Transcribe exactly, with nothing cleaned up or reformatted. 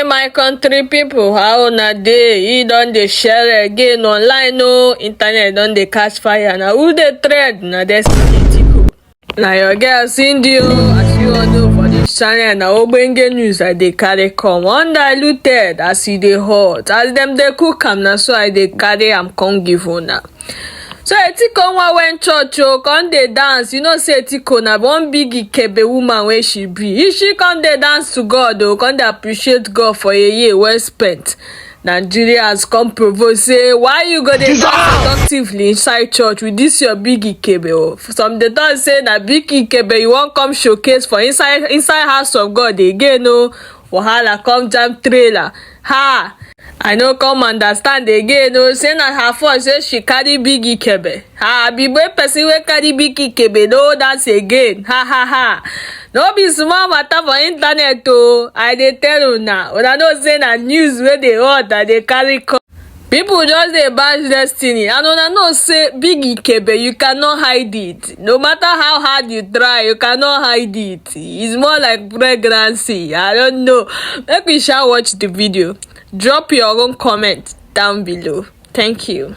My country people, how una dey? E don dey share again online o. Internet don dey catch fire. Na who dey trend? Na Destiny Etiko. Na your girl Cindy o. As you all know, for this channel, na ogbonge news I dey carry come. Undiluted, as e dey hot. As dem dey cook am, na so I dey carry am come give una. So Etiko wan went church o, come dey dance. You know say Etiko na one big Ikebe woman wey she be. If she come dey dance to God o, come dey appreciate God for a year well spent. Nigerians come provoke say, "Why you go dey dance seductively inside church with this your big Ikebe o?" Some dey talk say na big Ikebe you wan come showcase for inside inside house of God again o. Wahala come jam trailer. Ha! I no come understand again o. Say na her fault say she carry big Ikebe. Ha! Be boy person wey carry big Ikebe no dance again. Ha ha ha! No be small matter for internet o. I dey tell una. Una know say na news wey dey hot I dey carry come. People just dey bash Destiny, and una know say big Ikebe, you cannot hide it. No matter how hard you try, you cannot hide it. It's more like pregnancy. I don't know. Make we shall watch the video. Drop your own comment down below. Thank you.